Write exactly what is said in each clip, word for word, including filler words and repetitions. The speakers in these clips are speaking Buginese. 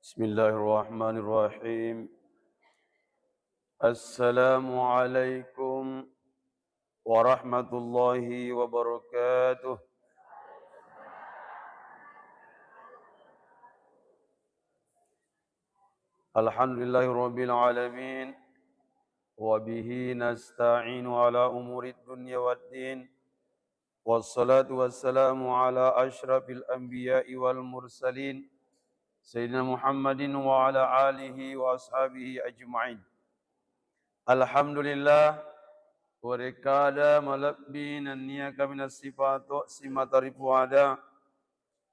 Bismillahirrahmanirrahim. Assalamualaikum warahmatullahi wabarakatuh. Alhamdulillahirabbil alamin. Wa bihi nasta'inu ala umurid dunya waddin. Wassalatu wassalamu ala asyrafil anbiya'i wal mursalin, Sayyidina Muhammadin wa ala alihi wa ashabihi ajma'in. Alhamdulillah, warekada malebbi nennia kaminang sipato simata ripuada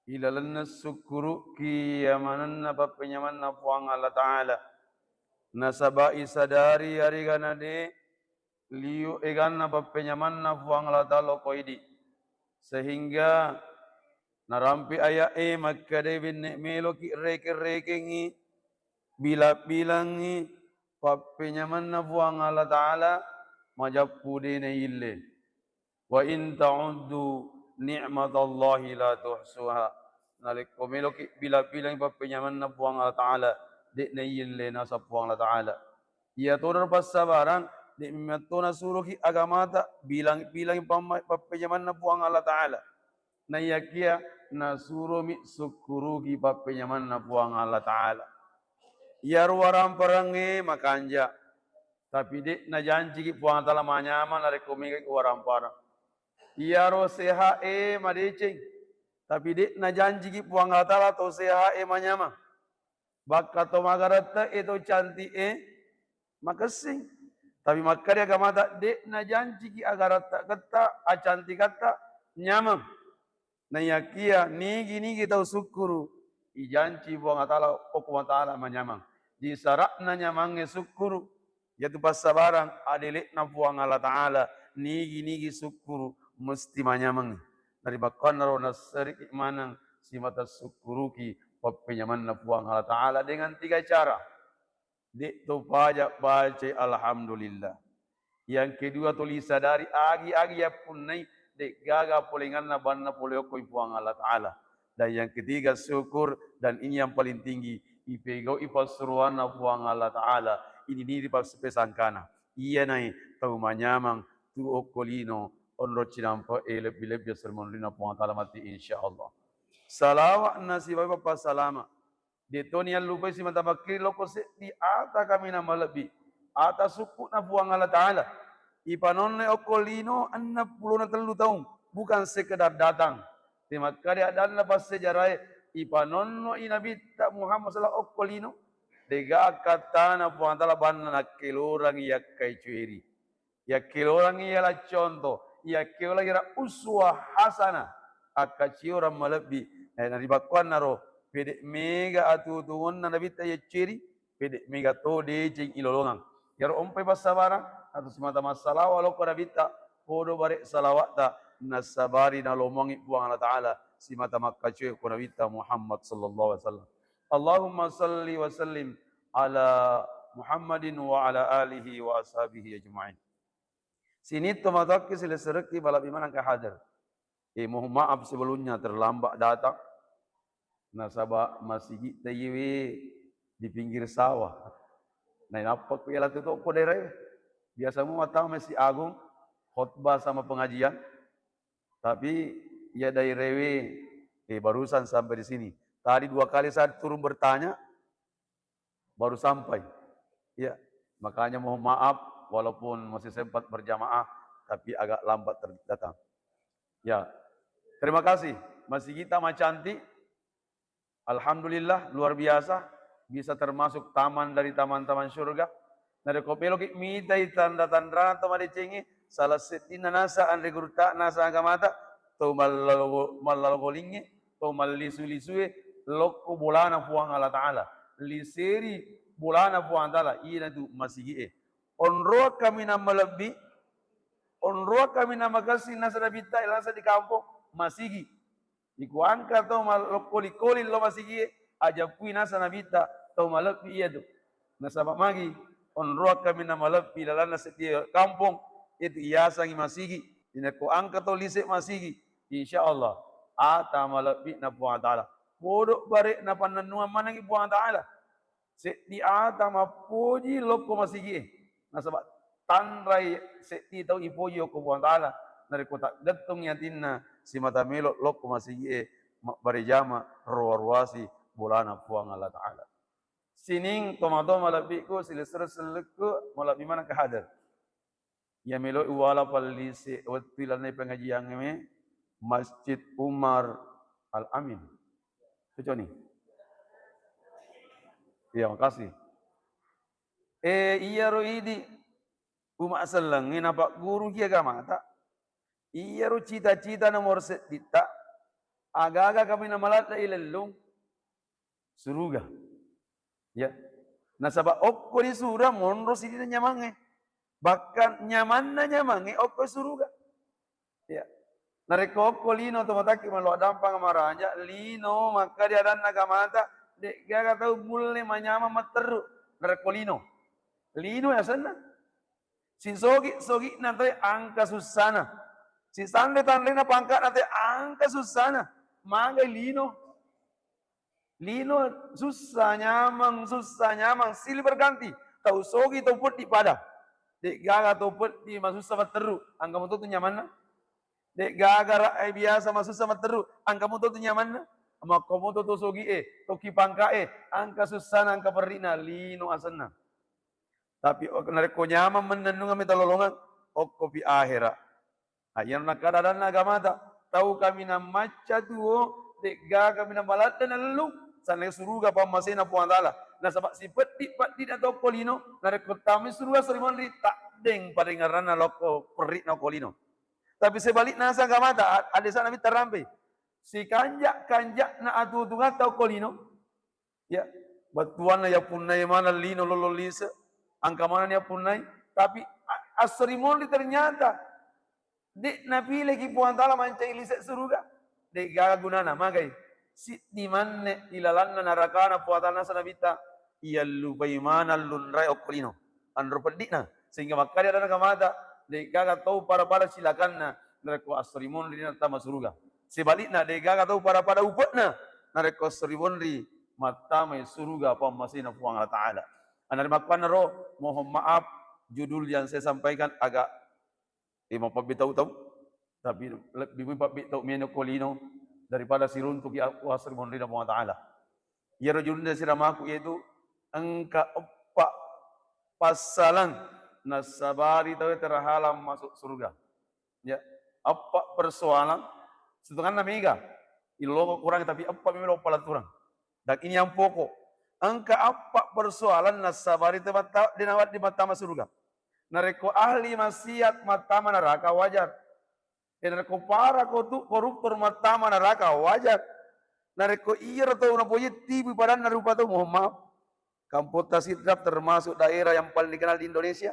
ilalenna sukkuruki yamanenna pappenyamanna Puang Allah Ta'ala. Nasaba isadari arigana de liu eganna pappenyamanna Puang Allah Ta'ala ko idi. Sehingga narampe aya'e makkeda benne meloki rekeng-rekengngi, bilang-bilangngi pappenyamanna Puang Allah Ta'ala majeppu de naille. Wa in ta'uddu ni'matallahi la tuhsuha. Nalekko meloki bilang-bilangngi pappenyamanna Puang Allah Ta'ala, de naille nasa Puang Allah Ta'ala. Iya todor passabarang, de memang to nasuroki agamata bilang-bilang pamma-, pappejamanna Puang Allah Ta'ala. Naiyakia nasuromi sukkuruki pappejamanna Puang Allah Ta'ala. Iyaro waramparangnge makanja, tapi de najanciki Puang Allah Ta'ala manyamang narekko megaki waramparang. Iyaro sehat e madeceng, tapi de najanciki Puang Allah Ta'ala to sehat e manyamang. Bakka to magaratta e, to cantik e, makessing. Tapi makkeda agamata, de najanciki agaratta ketta, acantikatta nyameng. Naiyakia nigi-nigi tau sukkuru, ijanci Puang Allah Ta'ala, okko Puang Allah Ta'ala manyameng. Di sara'na nyamangnge sukkuru, yatu passabarang adele'na Puang Allah Ta'ala, nigi-nigi sukkuru mesti manyamengngi. Naribakkuannaro nasseriki maneng simata sukkuruki pappenyamanna Puang Allah Ta'ala dengan tiga cara. De to pajak bacai alhamdulillah. Yang kedua, tuli sadari agi-agi yappunnai, de gaga polenganna banna pole okko Puang Allah Ta'ala. Dan yang ketiga, syukur, dan ini yang paling tinggi, ipegau'i passuroanna Puang Allah Ta'ala. Ini ni pas-, pesangkana. Iyanai tau manyamang tu okko lino onro cinampe e lebbi-lebbi assermonrina Puang Allah Ta'ala mati, insyaallah. Salawat nasibawa pappasalama. De toni allupai simata makkiri lokko seddi ata kaminang malebbi, ata sukku'na Puang Allah Ta'ala. Ipanonnoi okko lino enneng pulona tellu taung, bukan sekedar datang. Temakkada adanna passejarae, ipanonnoi Nabitta Muhammad sallallahu okko lino, dega akkattana Puang Ta'ala banna nakkelorangi yakkai cueri. Yakkelorangi yala conto, yakkelorangi yala uswah hasanah, akkaciorang malebbi. Eh, naribakkuannaro, pede mega atuo-tuonna Nabitta yacceri, pede mega to deceng ilolongang. Yaro ompai passabarang, atau simata massalawa lokko Nabitta, podo bare salawatta, nasabari nalomongi Puang Allah Ta'ala, simata makkacoe ko Nabitta Muhammad sallallahu alaihi wasallam. Allahumma salli wa sallim ala Muhammadin wa ala alihi wa ashabihi ajma'in. Sinitto matoakki silesserekki malebbi maneng engka hadir. Eh, mohon maaf sebelumnya terlambat datang. Nasaba masigi taiwe di pinggir sawah. Nainappa ku yala tu tokko daerah. Biasa mu matama Masjid Agung, khotbah sama pengajian. Tapi ya daerah we, eh, barusan sampai di sini. Tadi dua kali saya turun bertanya, baru sampai. Ya, makanya mohon maaf, walaupun masih sempat berjamaah, tapi agak lambat ter-, datang. Ya, terima kasih. Masjid kita macantik. Alhamdulillah, luar biasa. Bisa termasuk taman dari taman-taman surga. Narekko meloki mitai tanra-tanrana to madecengnge, salah seddinna nasa anre gurutta, nasa agamata, to mallalo-, mallalogolingnge, to mallisu-lisue, lokko bolana Puang Allah Ta'ala. Liseri bolana Puang Ta'ala, iyanatu masigi'e. Onroang kaminang malebbi, onroang kaminang makessing nasa Nabitta, nasa di kampong, masigi. Iko engka tau mal-, lokkoli-koli lo masigi'e, ajappui nasa Nabitta, tau malebbi iyatu. Nasaba magi, onroang kaminang malebbi lalanna seddie kampong, itu iasangi masigi. Inakko engka tau lise masigi, insya Allah, ata malebbi'na Puang Ta'ala. Podo bare'na pannennungeng manengngi Puang Ta'ala. Seddi ata mappoji lokko masigi'e. Nasaba tanrai seddi tau ipoji okko Puang Ta'ala. Narekko taggettungngi atinna simata melo lokko masigi'e mabbare jama rowa-roasi bolana Puang Allah Ta'ala. Sining tomatoa malebbiku, silessureng sellekku, malebbi maneng ke hadir. Iya melo uwala pallise wettu ilalana pengajiangnge me Masjid Umar Al Amin. Cocok ni? Iya, makasih. Eh, iyaro idi umaq sellengnge napagguruki agamata. Iyaro cita-cita nomor sedditta, agaga kami namaladde ilellung suruga. Ya. Nasaba okko di suruga monro sidina nyamangnge. Bahkan nyamanna nyamangnge okko suruga. Ya. Narekko okko lino tomatakki melo dampang maraja, lino makkeda adanna agamata, de'gaga tau mulle manyamang matteru narekko lino. Lino asenna. Sisogi-sogi'na toe engka sussana. Sitanre-tanrena pangka'na toe engka sussana. Magai lino. Lino sussa nyamang, sussa nyamang, silih berganti. Tau sogi, tau peddi pada. De'gaga tau peddi masussa matteru, engka moto tu nyamanna. De'gaga ra-, eh, biasa masussa matteru, engka moto tu nyamanna. Makko moto tau sogi e, tau ki pangka e, engka sussana, engka perri'na, lino asenna. Tapi ok-, narekko nyamang mennennungeng meta lolongeng, okkopi ahera. Nah, iyaro nakkeda adanna agamata, tau kaminang macca tuo, de'gaga kaminang maladde nalellung, sanna suruga pammasena Puang Ta'ala. Nasaba sipeddi-peddi na tokko lino, narekko tamai suruga sori monri, taddeng padengeranna lokko perri'na okko lino. Tapi sebalikna naseng agamata, a-, adesa Nabitta rampe. Sikanja-kanja'na atuo-tuongatta okko lino, ya, bettuanna yappunnai maneng lino lolong lise, engka maneng yappunnai, tapi a-, assori monri ternyata de' napileki Puang Ta'ala mancaji lise suruga. De'gaga gunana, magai? Siddi manne ilalanna narakana Puang Ta'ala naseng Nabitta, iyallupai maneng lunrae okko lino. Anro peddi'na. Sehingga makkeda adanna agamata, de'gaga tau pada-pada cilakanna narekko assori monri nattama suruga. Sebalikna, de'gaga tau pada-pada upe'na narekko assori monri mattamai suruga pammasena Puang Allah Ta'ala. Anari makkuannaro, mohon maaf, judul yang saya sampaikan agak, eh, mapabbitau-tau, tapi lebbi mupabbitau meni okko lino daripada siruntuki a-, assori monrina Puang Ta'ala. Iyaro judulna siramaku, yaitu engka eppa passalang nassabari tauwe terhalang masuk surga. Ya, eppa persoalan, setenganna mega. Iloko kurang, tapi eppa memang lo palaturang. Dan ini yang pokok. Engka eppa persoalan nassabari tematta-, de' nawedding mattama surga. Narekko ahli maksiat mattama neraka wajar. Eh, narekko para kotu-, koruptor mattama neraka, wajar. Narekko iyaro tau napoji tiwi padanna rupa tau, mohon maaf. Kampotta Sidrap termasuk daerah yang paling dikenal di Indonesia.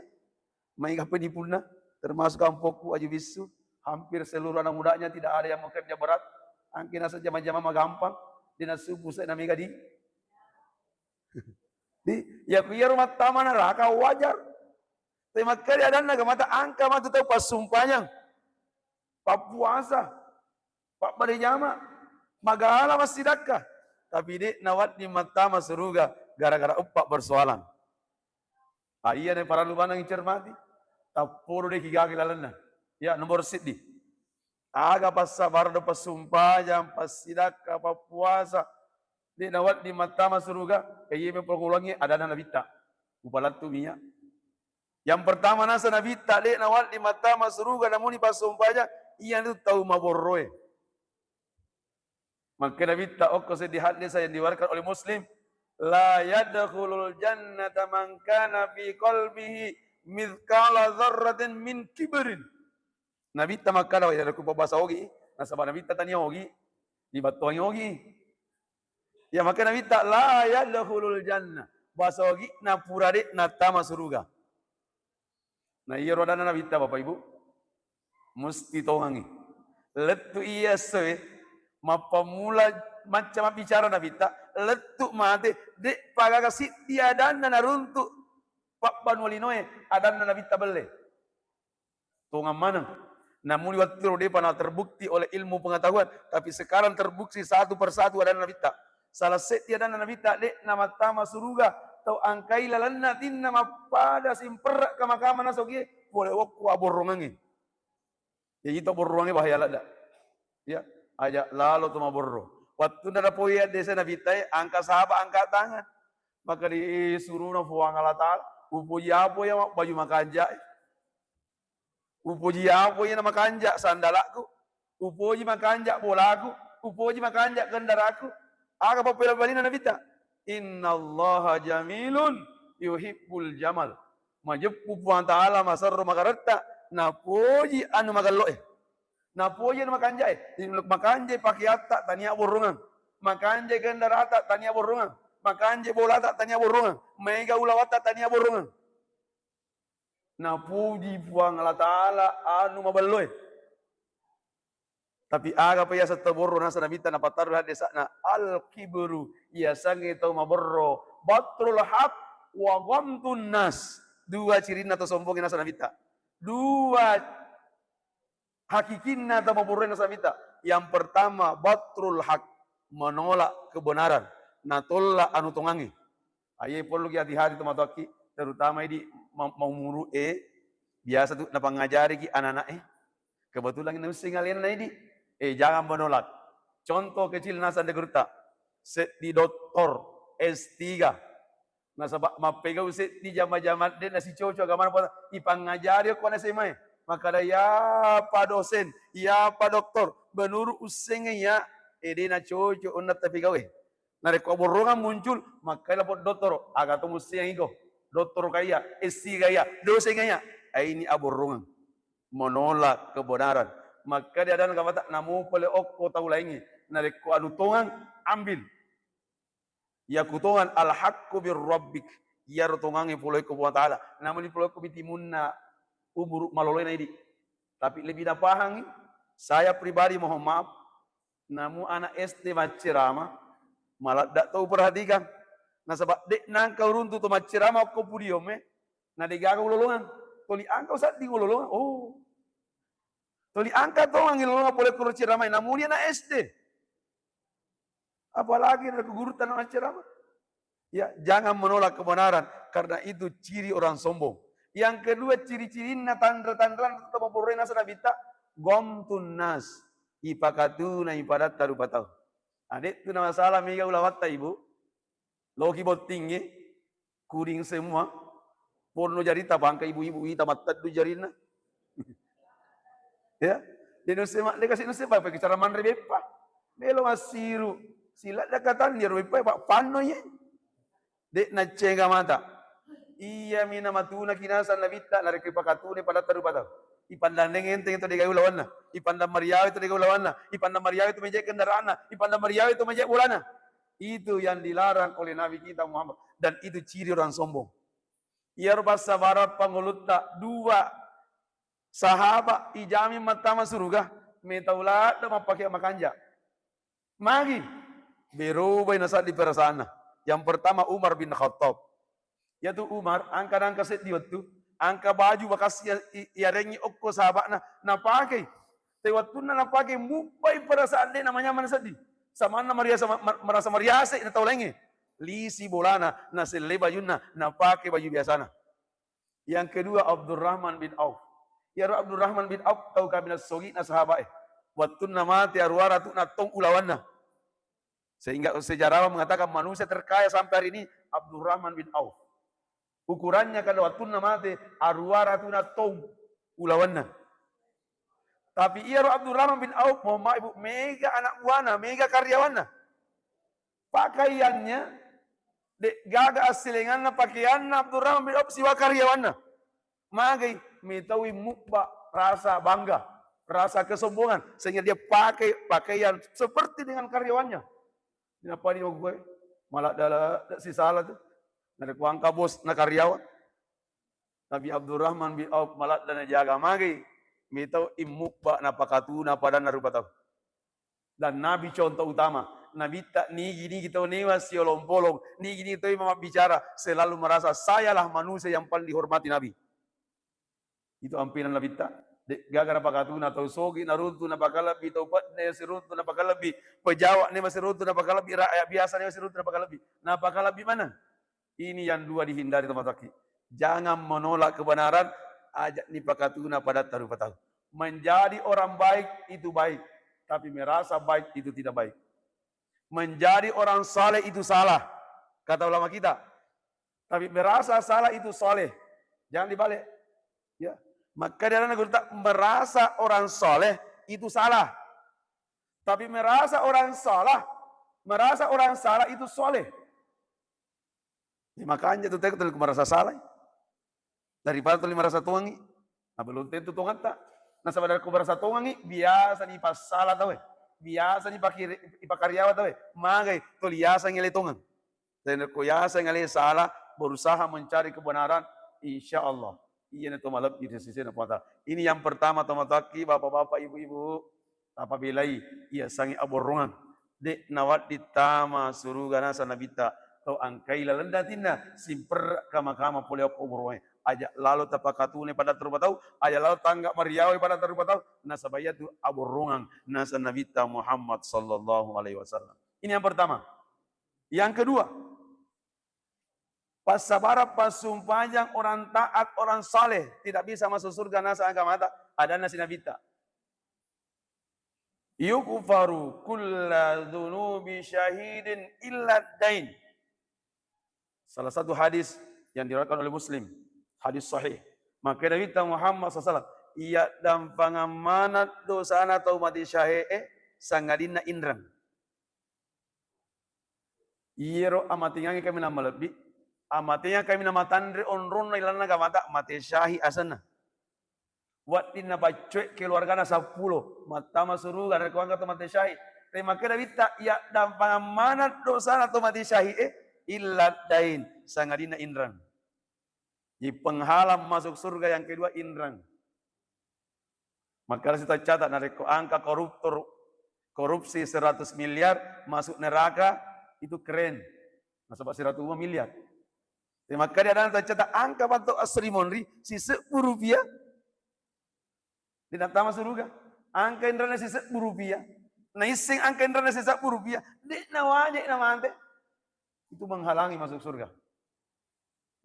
Maega penipunna, termasuk kampokku Aju Bissu. Hampir seluruh anak mudanya tidak ada yang mau kerja berat. Angke naseng jama-jama magampang, de' nasubu se na mega di. Di, ya ku iyaro mattama neraka wajar. Tapi makkeda adanna agamata engka matu tau passumpajang. Pappuasa, pabbere jama, magala massidakka, tapi de' nawedding mattama suruga gara-gara eppa persoalan. Ah, iyana parellu maneng icermati. Tappodo de' kigaga lalenna. Ya, nomor siddi. Aga passabareng, passumpajang, passidakka, pappuasa, de' nawedding mattama suruga, eh, iya memang pengulangi adanna Nabitta. Upalettu minyak. Yang pertama naseng Nabitta, de' nawedding mattama suruga namuni passumpajang, iyanatu tau maborroe. Makkeda Nabitta okko seddi hadis yang diriwayatkan oleh Muslim, "La yadkhulul jannata man kana fi qalbihi mithqala dzarratin min kibrin." Nabitta makkeda, ya, ku pabasa ogi, nasaba Nabitta tania ogi, dibattuangi ogi. Ya, makkeda Nabitta, "La yadkhulul jannah." Basa ogi'na pura de' nattama suruga. Nah, iyaro adanna Nabitta, Bapak Ibu, musti tongangi. Lettu iya essoe, mappammula macca mabbicara Nabitta, lettu mate, de'pa gaga siddi adanna naruntu pabbanua linoe, adanna Nabitta belle. Tongang maneng. Namuni wettiro de'pa na terbukti oleh ilmu pengetahuan, tapi sekarang terbukti satu persatu adanna Nabitta. Salah seddi adanna Nabitta, de'na mattama suruga tau angkai lalenna atinna mappada simperre' kama-kama nasogie pole okko abborrongangnge. Jaji to borroangnge bahaya ladda. Ya, aja lalo to maborro. Wattunna napoi addese Nabitta e, angka sahaba angka tangan. Maka di suruna Puang Allah Ta'ala, upoji apa ya baju makanja e. Upoji apa ya na makanja sandalaku. Upoji makanja bolaku. Upoji makanja kendaraku. Aga pappela-pelina Nabitta? Innallaha jamilun yuhibbul jamal. Majeppu Puang Ta'ala maserro magaretta, napoji anu magello'e. Napoji anu makanjae. Jadi, makanjai pakeatta tania borrongang. Makanjai kendarata tania borrongang. Makanjai bolata tania borrongang. Maega ulawatta tania borrongang. Napoji Puang Allah Ta'ala anu mabelloe. Tapi aga pa yaseng taborro naseng Nabitta napattarru hadde sa'na, al-kibru, yasengnge tau maborro, batrul haq wa ghamtun nas. Dua cirinna tau sombongnge naseng Nabitta. Dua hakikinna tau maborroe naseng Nabitta. Yang pertama, batrul haq, menolak kebenaran, natolla anu tongangnge. Aye, polloki hati-hati tomatoakki, terutama idi ma-, maumuru e, biasa tu napangajariki anak-anak e. Kebetulan nausseng alena idi, eh, jangan menolak. Contoh kecil naseng de gurutta, seddi doktor S tiga. Nasaba mappegau seddi jama-jama de nasicoco agamana, ipangajari okko anak S M A e. Makkada, "Ya Pak dosen, ya Pak doktor, menurut ussengnge ya, eh, de nacoco onna tapegau e." Narekko abborrongang muncul, makkai lapor dottoro, aga to musseng iko? Dottoro kaiya, S tiga iya, dosen iya. Ai ini abborrongang. Menolak kebenaran. Makkada adanna gamata, namu pole okko tau laingnge. Narekko anu tongang, ambil. Iya kutongang al-haqqu bir rabbik. Iyaro tongangnge pole okko Puang Ta'ala. Namuni pole okko mitimunna umuru maloloena idi. Tapi lebih napahangi, saya pribadi mohon maaf, namu anak S D maccerama, maladda to uperhatikan. Nasaba de nangka uruntu to maccerama okko podium e, na de gaga ulolongang. Toli angka usadding ulolongang. Oh. Toli angka tongang ulolongang pole kuro ceramae, namuni anak S D. Apalagi narekko gurutta na maccerama. Ya, jangan menolak kebenaran, karena itu ciri orang sombong. Yang kedua, ciri-cirinna, tanra-tanranna tau maborroe naseng Nabitta, ghamtun nas, ipakatunai padatta rupa tau. Adektu na masalah mega ulawatta, Ibu. Loki bottingnge, kuning semua. Ponno jarita, pangka ibu-ibu ita matteddu jarinna. Ya, de nusse ma-, de kasi nusse pa, pake cara manre beppa. Melo massiru. Sila dakatan dia beppa, pa panno ye. De naccenga mata. Iya mina matuna kinasang Nabitta, narekko ipakatune padatta rupa tau. Ipandang deng enteng to degai ulawanna. Ipandang mariawe to degai ulawanna. Ipandang mariawe to meje kendaraan. Ipandang mariawe to meje bolana. Itu yang dilarang oleh Nabi kita Muhammad. Dan itu ciri orang sombong. Iyaro passabarang pangulutta dua sahaba ijamin mattama suruga, metau ladde mappake makanja. Magi? Berobai nasaddi perasaanna. Yang pertama Umar bin Khattab. Yatu Umar, angka-angka seddi wettu, angka baju bakas iya-, i-, iyarengngi okko sahaba'na, napakei. Te wettunna napake, mubbai perasaan de namanyameng seddi. Samanna mariasa-, ma-, ma-, marasa mariase na tau laingnge. Lisi bolana, naselle bajunna, napake baju biasana. Yang kedua, Abdurrahman bin Auf. Iyaro Abdurrahman bin Auf tau kaminang sogi'na sahaba'e. Wettunna mate aruwa ratu'na tong ulawanna. Sehingga sejarawan mengatakan manusia terkaya sampai hari ini Abdurrahman bin Auf. Ukurannya kalau wettunna mate aruwa ratu'na tong ulawanna. Tapi iyaro Abdurrahman bin Auf, mohon maaf Ibu, mega anak buahna, mega karyawanna. Pakaiannya, de gaga assilenganna pakeanna Abdurrahman bin Auf sibawa karyawanna. Magai, metaui mubba rasa bangga, rasa kesombongan, sehingga dia pakai pakaian seperti dengan karyawannya. Dinapani makkua, maladda-ladda sisala tu. Narekko engka bos na karyawan. Tapi Abdurrahman bin Auf maladda najaga, magai, metaui mubba napakatuna padanna rupa tau. Dan Nabi contoh utama. Nabitta nigi-nigi tau newa siolong-polong, nigi-nigi tau mabbicara, selalu merasa sayalah manusia yang paling dihormati Nabi. Itu ampinan Nabitta. De' gaga napakatuna, tau sogi naruntu napakalebbi, tau pedde siruntu napakalebbi, pejabat ne masiruntu napakalebbi, rakyat biasa ne masiruntu napakalebbi. Napakalebbi mana? Ini yang dua dihindari, teman-teman. Jangan menolak kebenaran, ajak nipakatuna pada tarupa tau. Menjadi orang baik itu baik, tapi merasa baik itu tidak baik. Menjadi orang saleh itu salah, kata ulama kita. Tapi merasa salah itu saleh. Jangan dibalik. Ya. Maka dia gurutta, merasa orang saleh itu salah. Tapi merasa orang salah, merasa orang salah itu saleh. Ya, makanya tu teko tuli merasa salah. Daripada tuli merasa tongangi. Nah, belum tentu tongatta. Nasaba daripada ko merasa tongangi, biasa ni passala tau e. Biasa ni pakiri-, ipakariawa tau e. Magai tuli yaseng ele tongang. Dan ko yaseng ele salah, berusaha mencari kebenaran, insya Allah. Iya na to malebbi di sisi Puang Allah Ta'ala. Ini yang pertama, teman-teman, bapak-bapak, ibu-ibu. Tapabelai, iya sangi aborrongang. De' nawadding tama suruga naseng Nabitta, tau angkai lalenna atinna, simperre' kama-kama pole okko aborrongangnge. Aja' lalo tapakatune pada tarupa tau, aja' lalo tangga mariawa pada tarupa tau, nasaba iyatu aborrongang naseng Nabitta Muhammad sallallahu alaihi wasallam. Ini yang pertama. Yang kedua, passabarang passumpajang orang taat, orang saleh tidak bisa masuk surga naseng agamata, adanna si Nabitta. Yukfaru kulla dzunubi syahidin illa dain. Salah satu hadis yang diriwayatkan oleh Muslim, hadis sahih. Maka Nabitta Muhammad sallallahu alaihi wasallam, iya dampangang maneng dosana tau mate syahid e, sangadinna inreng. Iyaro amatengangnge kaminang malebbi, amatengang kaminang matanre onronna ilalenna agamata, mate syahid asenna. Wedding napaccue keluargana seppulo, mattama suruga, narekko engka to mate syahid. Te makkeda Nabitta, iya dampangang maneng dosana to mate syahid e, illa dain, sangadinna inreng. Jadi penghalang masuk surga yang kedua inreng. Maka harus kita catat, narekko angka koruptor, korupsi seratus miliar masuk neraka, itu keren. Nasaba seratus miliar. Te makkeda adanna taccatat, angka patto assarimonri sisebbu rupiah. De' nattama suruga. Angka inrenna sisebbu rupiah. Naisseng angka inrenna sisebbu rupiah. De' nawaja' namate. Itu menghalangi masuk surga.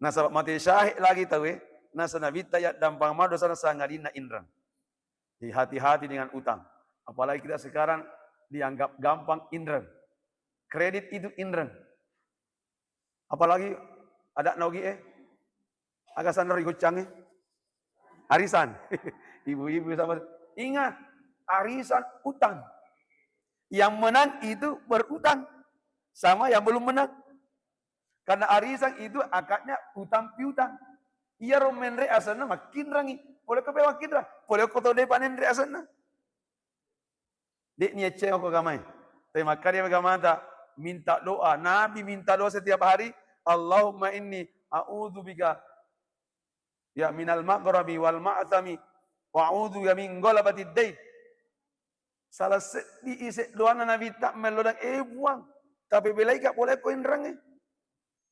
Nasaba mate syahid lagi tauwe, nasaba Nabitta iya dampangang maneng dosana sangadinna inreng. Jadi hati-hati dengan utang. Apalagi kita sekarang dianggap gampang inreng. Kredit itu inreng. Apalagi ada' na Ogi e, aga sanna ri Guccangnge? Arisan. Ibu-ibu sama. Ingat, arisan utang. Yang menang itu berutang sama yang belum menang. Karena arisan itu akadnya utang piutang. Iyaro menre' asenna makkinrangi. Pole ko pe makkinrang, pole ko to de'pa nenre' asenna. De' niacceng ko agamae. Tapi makkeda agamata, minta doa. Nabi minta doa setiap hari, "Allahumma inni a'udzubika, ya, minal maghrabi wal ma'thami, wa a'udzubika min ghalabatid dain." Salah seddi ise' doanna Nabitta, mello dan, "Eh, Puang, tapi belaika pole ko inrengnge."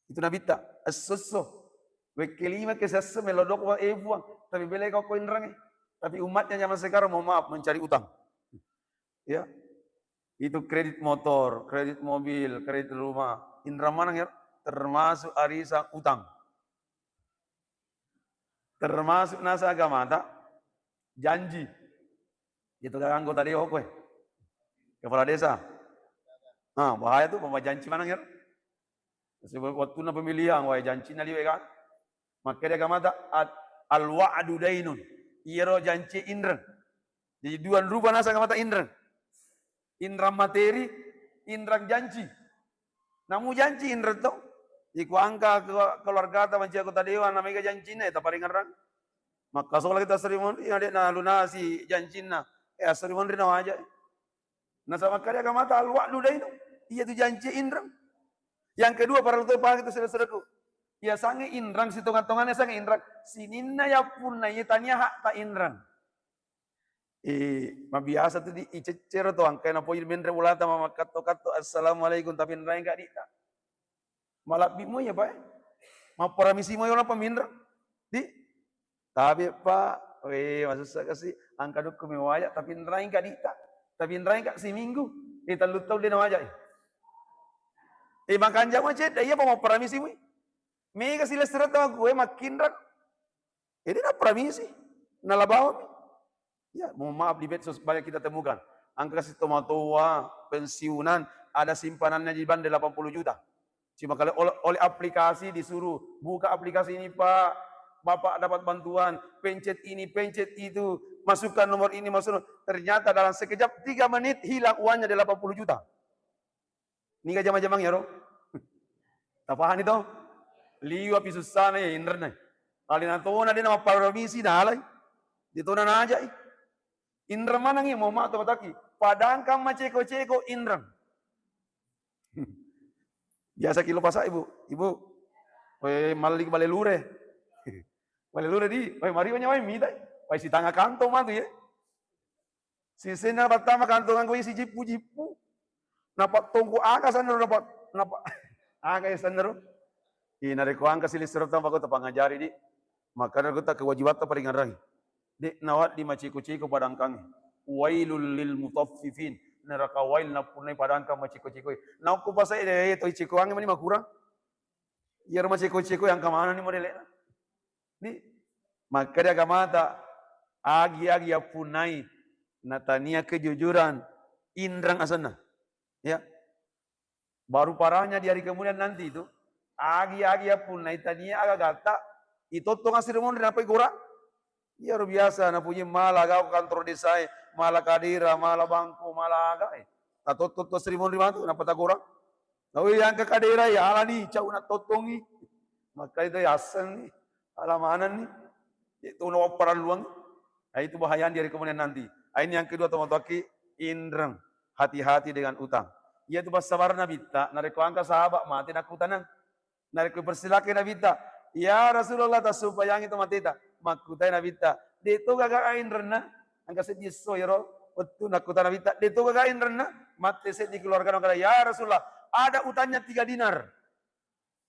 Itu Nabitta, esso-esso. Wekke lima ke sesso melo doko, eh, Puang, tapi belaika ko inrengnge. Tapi umatnya zaman sekarang, mohon maaf, mencari utang. Ya. Itu kredit motor, kredit mobil, kredit rumah. Inreng maneng ya, termasuk arisan utang. Termasuk naseng agamata janji. Itu kan anggota dewan kowe. Kepala desa. Nah, bahaya tu, pemajanji maneng ya. Sebab waktu na pemilihan, wae janci na liwe kan. Makkeda agamata, at-, al-wa'du dainun. Iyaro janci inreng. Jadi dua rupa naseng agamata inreng. Inreng materi, inreng janci. Namu janci inreng to. Iko angka ke-, keluargata mancia kota dewa, namega jancinna, eh, taparingerang. Makkasola kita serimonri, na de' nalunasi jancinna. Eh, serimonri na waja. Nasaba makkeda agamata al-wa'du dainu. Iya tu janci inreng. Yang kedua, parellu to pahang itu saudara-saudaraku. Iya sange inreng, sitonga-tongana sange inreng. Sininna yappunna iya tania hakta inreng. Eh, mabiasa tu di iceccero to angkai napoi menre ulata mamakatto-katto, "Assalamualaikum," tapi nraeng ka dita. Malabbi mo iya, Pak, eh. Mapparamisi mo iya, ulapa minreng. Di, tapi, Pak, Weh, masussa kasi, angka dukku mi waja, tapi nraing ka ditta, tapi nraing ka siminggu, eh, tellu taung de nawaja. Eh, makanja macedda, iya pa mapparamisi mui. Mega silessuretta makku, eh, makkinrang. Jadi napparamisi, nalabawami. Ya, mohon maaf di medsos banyak kita temukan. Angka kasi tomatoa, pensiunan, ada simpanannya di bande delapan puluh juta. Cuma kalau oleh, oleh aplikasi disuruh, "Buka aplikasi ini, Pak. Bapak dapat bantuan. Pencet ini, pencet itu. Masukkan nomor ini, masuk." Ternyata dalam sekejap, tiga menit, hilang uangnya delapan puluh juta. Niga jama-jamang yaro? Tapahani to? Liwa pi sussana ya inrenna. Alena tona de namapparamisi nalai. De tona najai. Inreng manengi mau ma to mataki. Padangkang maceko-ceko inreng. Biasa kilo pasa, Ibu. Ibu. Weh, malli bale lure. Bale lure di. Weh, mari wanya wai mitai. Wai sitanga kantong matu ya. Sisenna pertama kantongangku isi jippu-jippu. Napa tongko aga sanro, napa, napa aga ya sanro. Ih, narekko angka silessuretta makku tapangajari di. Makana ku ta kewajibatta paringerrangi. De nawaddi maceko-ceko padangkangnge. Wailul lil mutaffifin. Neraka wail nappunnai padangkang maceko-ceko. Naokko pasai de to cekoangnge mani makurang. Iyaro maceko-ceko yang kemana ni modelena? Di makkeda agamata, agi-agi yappunnai natania kejujuran, inreng asenna. Ya. Baru parahnya di hari kemudian nanti itu, agi-agi yappunnai tania aga-agatta, itottong asri monri napai gora. Iyaro biasa napuji mala aga kantoro desae, mala kadera, mala bangko, mala aga e. Tatotto to asri monri matu, nappa tagora. Nawi angka kadera ya alani, cau nattottongi. Makkai to yassengi, ala manenni. Itu nawaparalluang. Nah, itu bahaya di hari kemudian nanti. Nah, ini yang kedua, teman-teman, inreng, hati-hati dengan utang. Iya tu passabarna Nabitta, narekko angka sahabat mate nakkutanang. Narekko persilakai Nabitta, "Ya Rasulullah, tassumpayangi to mateta." Makkutai Nabitta, "De to gaga inrenna?" Angka seddi esso iyaro wettu nakkuta Nabitta, "De to gaga inrenna?" Mate seddi keluarga, nakkeda, "Ya Rasulullah, ada utangnya tiga dinar."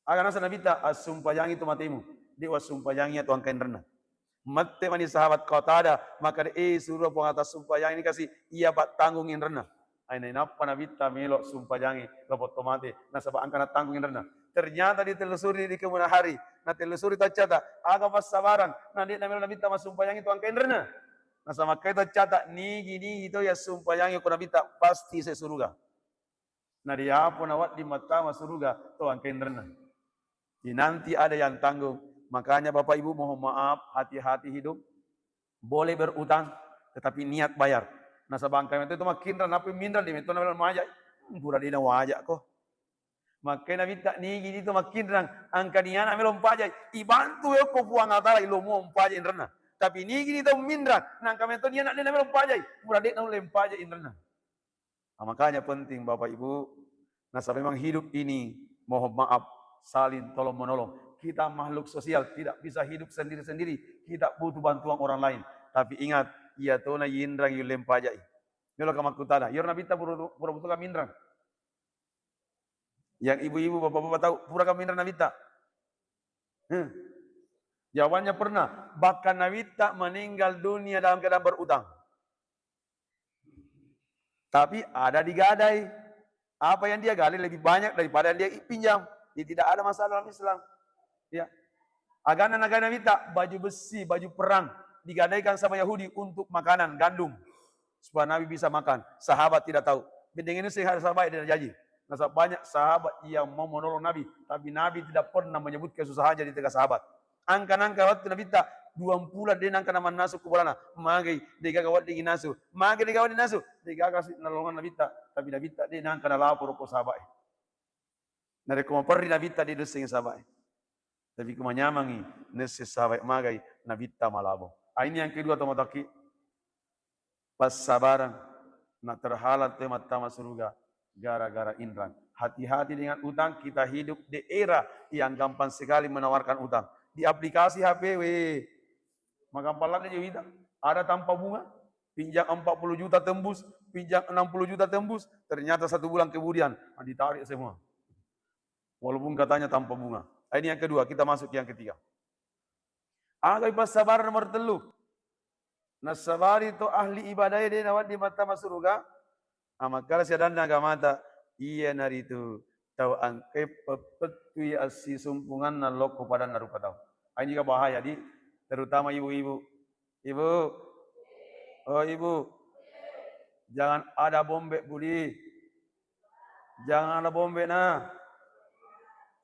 Aga nasa Nabitta, "Assumpayangi to matemu, de wassumpayangi to angka inrenna." Mette mani sahabat Qatada, makkeda, "Eh, suro Puang Allah tassumpayangi kasi, iya pattanggung inrenna." Ai nainappa Nabitta melo sumpayangi lopotto mate, nasaba engka nattanggung inrenna. Ternyata ditelusuri di kemudian hari, natellusuri taccata, aga passabarang, na de namelo Nabitta massumpayangi to engka inrenna. Nasaba makkai taccata, nigi-nigi to yassumpayangi ko Nabitta, pasti se suruga. Na diapo nawedding mattama suruga to engka inrenna. Jadi nanti ada yang tanggung. Makanya Bapak Ibu mohon maaf, hati-hati hidup. Boleh berutang, tetapi niat bayar. Nasaba engka metto to makkinrang, nappa minrang, de metto na majai. Pura de nawaja ko. Makkai Nabitta, nigi-nigi to makkinrang, engka niana melo mpajai. Ibantu yokko Puang Allah Taala, ilomo mpajai inrenna. Tapi nigi-nigi to minrang, na engka metto niana de namelo mpajai. Pura de naulle mpajai inrenna. Nah, makanya penting Bapak Ibu, nasaba memang hidup ini, mohon maaf, saling tolong menolong. Kita makhluk sosial, tidak bisa hidup sendiri-sendiri. Kita butuh bantuan orang lain. Tapi ingat, iya tona yinrang yulle mpajai. Melo ka makkutana, iyaro Nabitta pura, pura butuh ka minrang. Yang ibu-ibu, bapak-bapak tahu, pura ka minrang Nabitta? Hmm. Jawabannya pernah. Bahkan Nabitta meninggal dunia dalam keadaan berutang. Tapi ada digadai. Apa yang dia gali lebih banyak daripada yang dia pinjam. Jadi tidak ada masalah dalam Islam. Ya. Agana naga Nabitta, baju besi, baju perang digadaikan sama Yahudi untuk makanan gandum supaya Nabi bisa makan. Sahabat tidak tahu. Bedengin sehat sahabat dan jaji. Nasaba banyak sahabat yang mau menolong Nabi, tapi Nabi tidak pernah menyebut kesusahannya di tengah sahabat. Angka nangka wettu Nabitta, duang pulang de nangka namannasu kuburana. Magai, degaga wedding nasu. Magai degaga wedding nasu. Degaga si nalolongeng Nabitta, tapi Nabitta de nangka nalaporo ko sahabat e. Narekko maperri Nabitta de desseng sahabat e. Tapi ko manyamangi nesse sahabat e magai Nabitta malabo. Ah, ini yang kedua, teman-teman. Passabarang, na terhalang te mattama suruga gara-gara inrang. Hati-hati dengan utang, kita hidup di era yang gampang sekali menawarkan utang. Di aplikasi H P, weh, magampang ladde je wita. Ada tanpa bunga, pinjam empat puluh juta tembus, pinjam enam puluh juta tembus, ternyata satu bulan kemudian, ah, ditarik semua. Walaupun katanya tanpa bunga. Ah, ini yang kedua, kita masuk yang ketiga. Aga passabarang nomor tellu. Nassabari to ahli ibadae de' nawedding mattama suruga, amakkala siadanna agamata, iyanaritu tau engkae peppettui assisumpunganna lokko padanna rupa tau. Anjika bahaya di, terutama ibu-ibu. Ibu, oh ibu, jangan ada bombe budi, jangan ada bombe nah.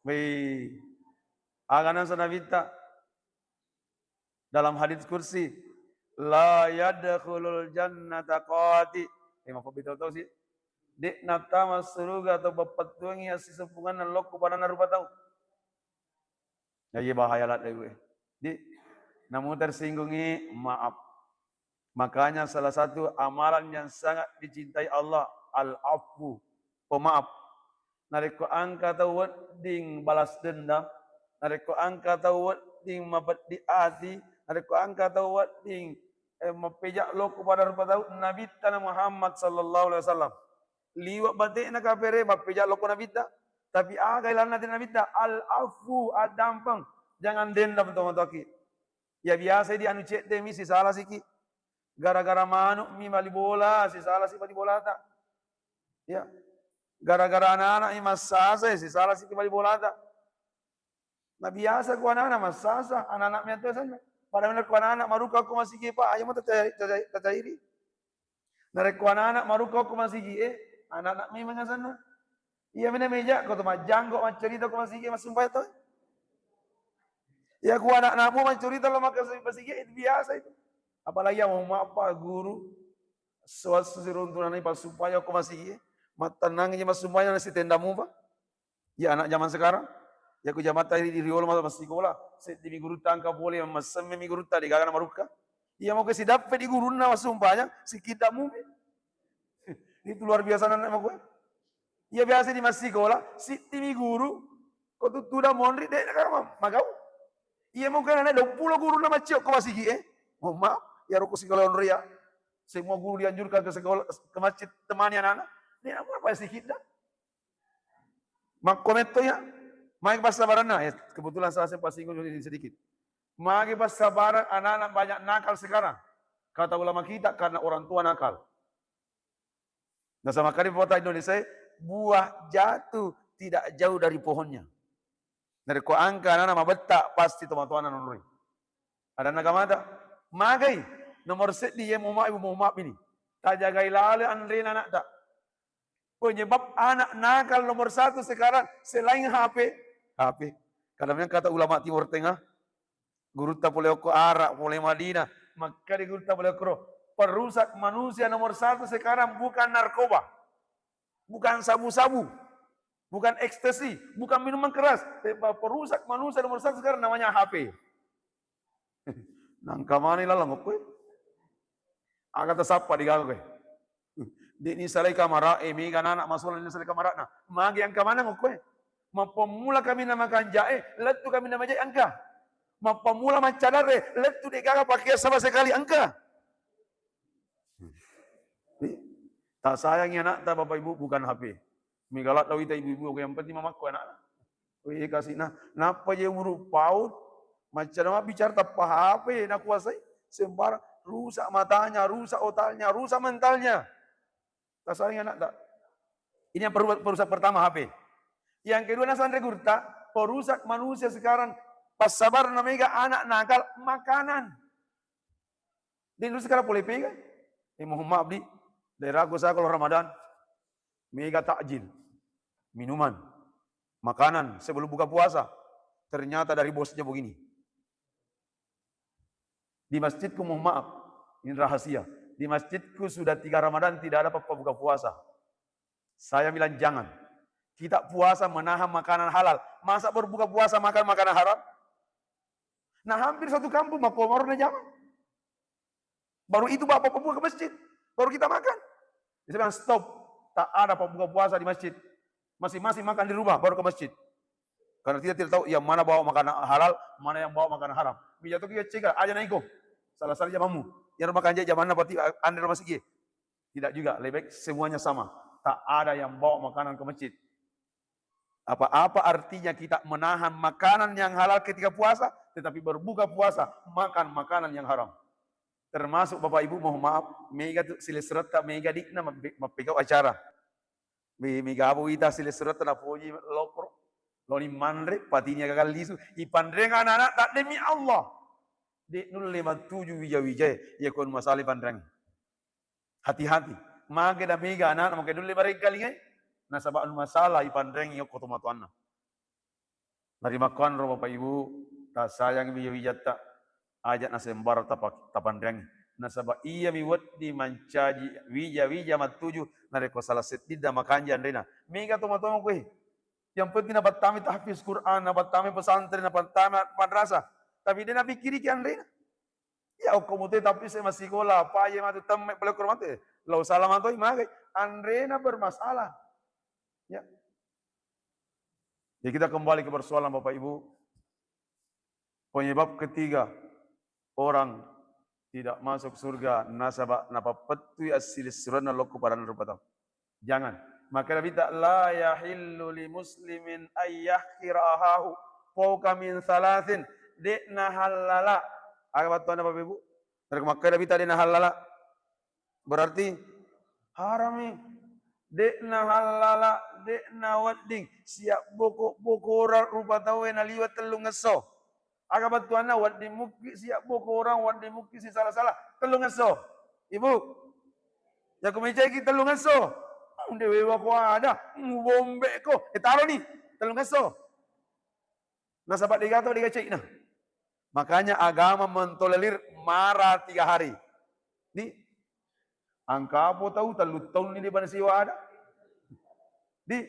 Wih, aga nasa nabitta dalam hadits kursi, "La yadkhulul jannata qati." Eh, mafabbito tau sih. Dek natama suruga atau bapettuangi assisumpunganna lokko padanna rupa tau. Ya, iya bahaya ladde gue. Di, namu tersinggungi, maaf. Makanya salah satu amalan yang sangat dicintai Allah, al-afu, pemaaf. Narekko engka tau wedding balas dendam, narekko engka tau wedding mapeddi ati, narekko engka tau wedding, eh, mappeja lokko pada rupa tau, Nabitta na Muhammad sallallahu alaihi wasallam. Liwa bate'na kapere, mappeja lokko Nabitta. Tapi aga ilanna te Nabitta? Al-afu, addampeng. Jangan dendam to matoaki. Ya biasa di anu cedde mi sisala siki. Gara-gara manuk mi bali bola, sisala si bali bolata. Ya. Gara-gara anak-anak mi massasa, sisala siki bali bolata. Na biasa ku anak-anak massasa, anak-anak mi atu asenna. Padahal ko anak-anak maruka ko masigi, Pak, ayo mata tacairi. Narekko anak-anak maruka ko masigi, eh, anak-anak memang asenna. Iya mena meja ko to majjanggo maccarita ko masigi, massumpah to. Ya ku anak-anakmu maccarita lo maka masigi, itu biasa itu. Apalagi ya mau apa guru, suas siruntunan ini pas supaya ko masigi, mattenang aja mas supaya nasi tendamu, Pak. Ya anak zaman sekarang, ya ku zaman tadi di riolo mas-, massikola, seddi mi gurutta engka pole, massemme mi gurutta, de gaga na marukka. Iya mau ke sidappe di gurunna massumpanya, sikidda mumi. Itu luar biasa nana mau gue. Iya biasa di massikola, siddi mi guru, ko tuttuda monri, de na magau. Iya mau ke nana dua puluh gurunna maccio ko masigi, eh. Mohon maaf, ya roko sikola onria. Semua guru dianjurkan ke sekolah, ke masjid, temani anak-anak. Ini apa, apa sikidda? Makkometto ya, magi passabaranna, ya, kebetulan saya sempat singgung sedikit. Magi passabaran anak-anak banyak nakal sekarang. Kata ulama kita, karena orang tua nakal. Nah, sama kali pepatah Indonesia, buah jatuh tidak jauh dari pohonnya. Narekko engka anak-anak mabetta, pasti tomatoanna nonroi. Adanna kamata, magai, nomor seddi ya, mohon maaf, ibu, mohon maaf ini. Tajagai lale anrena anakta. Penyebab anak nakal nomor satu sekarang selain H P, H P. Karena memang kata ulama Timur Tengah, gurutta pole okko Arab, pole Madinah, makkeda gurutta pole okko, perusak manusia nomor satu sekarang bukan narkoba, bukan sabu-sabu, bukan ekstasi, bukan minuman keras. Tapi perusak manusia nomor satu sekarang namanya H P. Nangka mani lalang okkoe. Aga tasappa digaga koe. De'ni salai kamara, eh, mega anak masola ni salai kamarana. Magi engka maneng okkoe. Mappammula kami na makanjae, lettu kami na majae engka. Mappammula maccadarre, lettu de gaga pakeang sama sekali engka. Tak sayangi anakta, Bapak Ibu, bukan H P. Mega ladda wita ibu-ibu, yang penting mamakko anakna. Wih, kasih nah, nappa je umur paut, macam apa bicara tappa H P nakuasai, sembarang rusak matanya, rusak otaknya, rusak mentalnya. Tasayangi anakta. Ini yang peru-, perusak pertama H P. Yang kedua nasanre gurta, perusak manusia sekarang, passabar na mega anak nakal makanan. Di Indonesia sekarang pole pega? Eh, mohon maaf di daerahku saya kalau Ramadan, mega takjil, minuman, makanan sebelum buka puasa. Ternyata dari bosnya begini. Di masjidku, mohon maaf, ini rahasia. Di masjidku sudah tiga Ramadan tidak ada pappa buka puasa. Saya bilang jangan. Kita puasa menahan makanan halal. Masa berbuka puasa makan makanan haram? Nah, hampir satu kampung mappammula na jama. Baru itu bapak pembuka ke masjid. Baru kita makan. Dia bilang, "Stop. Tak ada pembuka puasa di masjid. Masing-masing makan di rumah, baru ke masjid." Karena kita tidak tahu yang mana bawa makanan halal, mana yang bawa makanan haram. Mija tu kita cegah, aja naiko. Salah-salah jamamu. Yang rumah kanja jamanna berarti anda rumah sigi. Tidak juga, lebih baik semuanya sama. Tak ada yang bawa makanan ke masjid. Apa-apa artinya kita menahan makanan yang halal ketika puasa, tetapi berbuka puasa makan makanan yang haram. Termasuk Bapak Ibu, mohon maaf, mega tu silessuretta, mega di'na mabbe-, mappegau acara. Mi-, mega bu ita silessuretta napoji lokro. Loni manre, patini gagal lisu. Ipanreng anak-anak, tak demi Allah. De' nulle mattuju wija-wijae, iya ko masalah ipanreng. Hati-hati. Mage na mega anak, mage nulle mareggalingai. Nasaba anu masalah ipanreng yokko tomatoanna. Narimakkuanro Bapak Ibu, tasayang wija-wijatta, aja nasembarang tapa-, tapanreangngi. Nasaba iyami wedding mancaji wija-wija mattuju, narekko salah seddinna makanja anrena. Mega tomatoa koe. Yang penting napattamai tahfiz Quran, napattamai pesantren, napattamai madrasah. Tapi de' napikkiriki anrena. Ya, okko mute tapi se massikola, apa ye matu temme pale okko mate. Lau salah matoi magai. Anrena bermasalah. Ya. Jadi kita kembali ke persoalan Bapak Ibu. Penyebab ketiga orang tidak masuk surga nasaba napappettui assilissuranna lokko padanna rupa tau. Jangan. Maka Nabi ta, "La yahillu li muslimin ayyahkira ahahu fauqa min salasin." De' nahallala. Aga battuanna Bapak Ibu? Narekko makkeda Nabi ta de' nahallala. Berarti harami. De' nahallala, de' nawedding siabboko-bokorang rupa tauwe naliwa tellungesso. Aga battuanna, wedding mukki siabbokorang, wedding mukki sisala-sala. Tellungesso. Ibu, yakko mecaiki tellungesso. Unde wewa ko ada, mubombeko. Eh, taroni. Tellungesso. Nasaba degato dega ceina. Makanya agama mentolerir marah tiga hari. Ni, angkapo tau tellu taunni de' bana siwa ada. Di,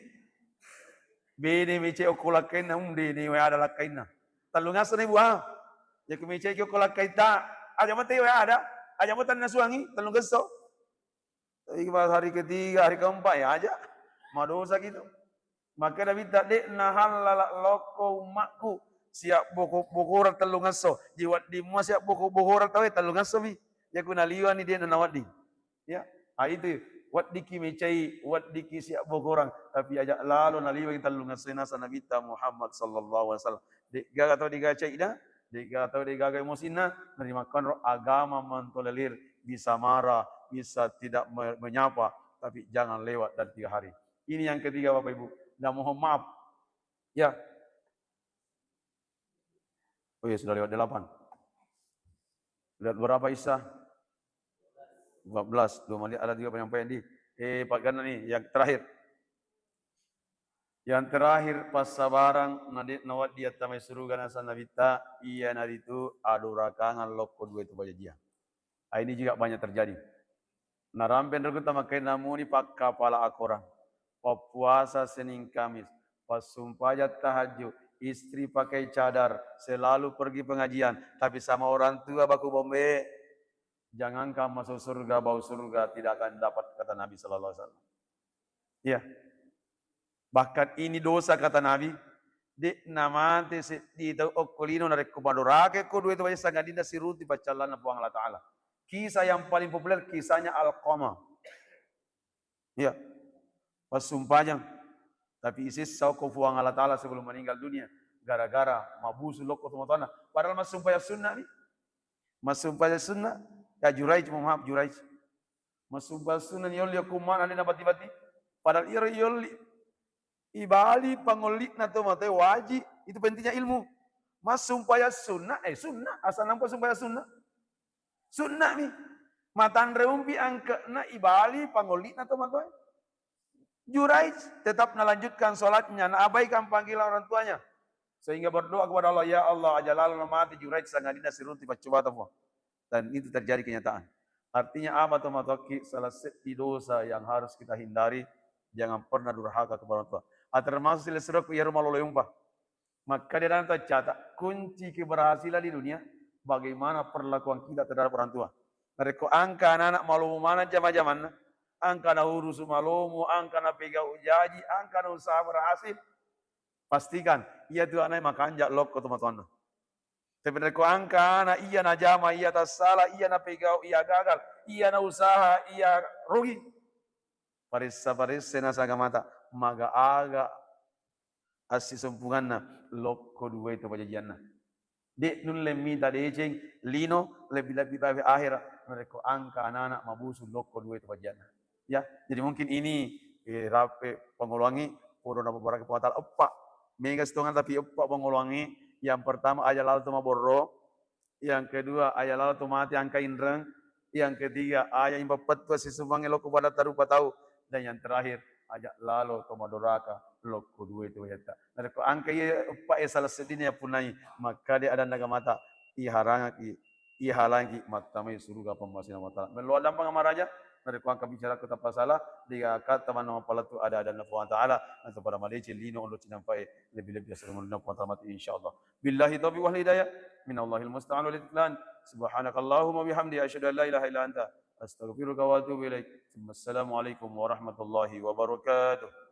bene mece okko lakkainna, um, de' ne ada lakkainna. Tellungesso ni, Bu, ah. Yakko mece okko lakkaita, aja mate ada. Aja mate nasuangi, tellungesso. Tapi pas hari ketiga, hari keempat, ya aja. Madosa gitu. Maka Nabi ta, "De' nahallala lokko ummakku siabboko-bokorang tellungesso." Ji wedding mua siabboko-bokorang tauwe tellungesso mi. Yakko naliwani de' nanawedding. Ya, ah, itu. Weddikki mecai, weddikki siabbokorang, tapi aja lalo naliwai tellungesso, nasa Nabi ta Muhammad sallallahu alaihi wasallam. De'gaga tau degaga ceina, de'gaga tau degaga emosinna, narimakkuanro agama mentolerir, bisa marah, bisa tidak me-, menyapa, tapi jangan lewat dari tiga hari. Ini yang ketiga, Bapak Ibu. Dan mohon maaf. Ya. Oh ya, sudah lewat delapan. Lewat berapa Isa? Empat belas. Dua menit ada juga penyampaian di, eh, Pak Gana nih, yang terakhir. Yang terakhir, passabarang na de' nawedding attamai suruga nasa Nabitta, iyanaritu adorakangan lokko dua itu pajajiang. Ah, ini juga banyak terjadi. Narampe rukutta makkainna muni pakkapala akorang, pappuasa Senin Kamis, passumpajang tahajud, istri pakai cadar, selalu pergi pengajian, tapi sama orang tua baku bombe. Jangankan masuk surga, bau surga tidak akan dapat, kata Nabi sallallahu alaihi wasallam. Iya. Bahkan ini dosa, kata Nabi, de' namate seddi tau okko lino narekko madorake ko dua itu pajajiang sangadinna siruntu paccallanna Puang Allah Ta'ala. Kisah yang paling populer kisahnya Alqamah. Iya. Passumpajang. Tapi isessa okko Puang Allah Ta'ala sebelum meninggal dunia gara-gara mabusu lokko tomatoanna. Padahal massumpajang sunna ni. Massumpajang sunna, ya Juraij, mohon maaf, Juraij. Massumpajang sunna ni yolli okko ummana, de' nabati-bati. Padahal iyaro yolli ibali pangolli'na tomatoe wajib, itu pentingnya ilmu. Massumpajang sunna, eh, sunna, asal nampa sumpajang sunna. Sunna mi. Matanre umpi angke'na ibali pangolli'na tomatoe. Juraij tetap nalanjutkan sholatnya, naabaikan panggilan orang tuanya. Sehingga berdoa kepada Allah, "Ya Allah, aja lalo mati Juraij sangadinna siruntu paccobata, Puang." Dan itu terjadi kenyataan. Artinya apa, tomatoakki? Salah seddi dosa yang harus kita hindari, jangan pernah durhaka kepada orang tua. Ah, termasuk silessurekku iyaro malolo yumpa. Makkeda nanta cata, kunci keberhasilan di dunia, bagaimana perlakuan kita terhadap orang tua. Narekko angka anak-anak malomo maneng jama-jamanna, angka naurusu malomo, angka napegau jaji, angka nausaha berhasil, pastikan iya tu anaknya makanja lokko tomatoanna. Tapi narekko angka anak iya najama, iya tassala, iya napegau, iya gagal, iya nausaha, iya rugi, paressa-paressa naseng agamata, maga-aga assisumpunganna lokko duai to pajajianna. De' nulle mita deceng lino, lebbi-lebbi bawe ahera, narekko engka anana mabusu lokko dua itu bajanna. Ya, jadi mungkin ini, eh, rape pangoloangi, podo napabaraka Puang Ta'ala eppa. Mega sitongan tapi eppa pangoloangi. Yang pertama, aja lalo to maborro. Yang kedua, aja lalo to mate engka inreng. Yang ketiga, aja impapettu sisumange lokko pada tarupa tau. Dan yang terakhir, aja lalo to madoraka lokko dua itu bajatta. Narekko engka iya eppa e salah seddini ya punai, maka de' adanna agamata iharangaki ihalangki mattamai suruga pammasena Puang Ta'ala. Mello dampang maraja, narekko engka bicara ku tappa sala, de' gaga tamanna mappalettu ada-adanna Puang Ta'ala, nasaba pada madeceng lino ondo cinampa e, lebbi-lebbi assalomulunna Puang Ta'ala mati, insyaallah. Billahi taufiq wal hidayah, minallahil musta'an wal istiqlan. Subhanakallahumma bihamdi, asyhadu an la ilaha illa anta, astaghfiruka wa atubu ilaik. Assalamualaikum warahmatullahi wabarakatuh.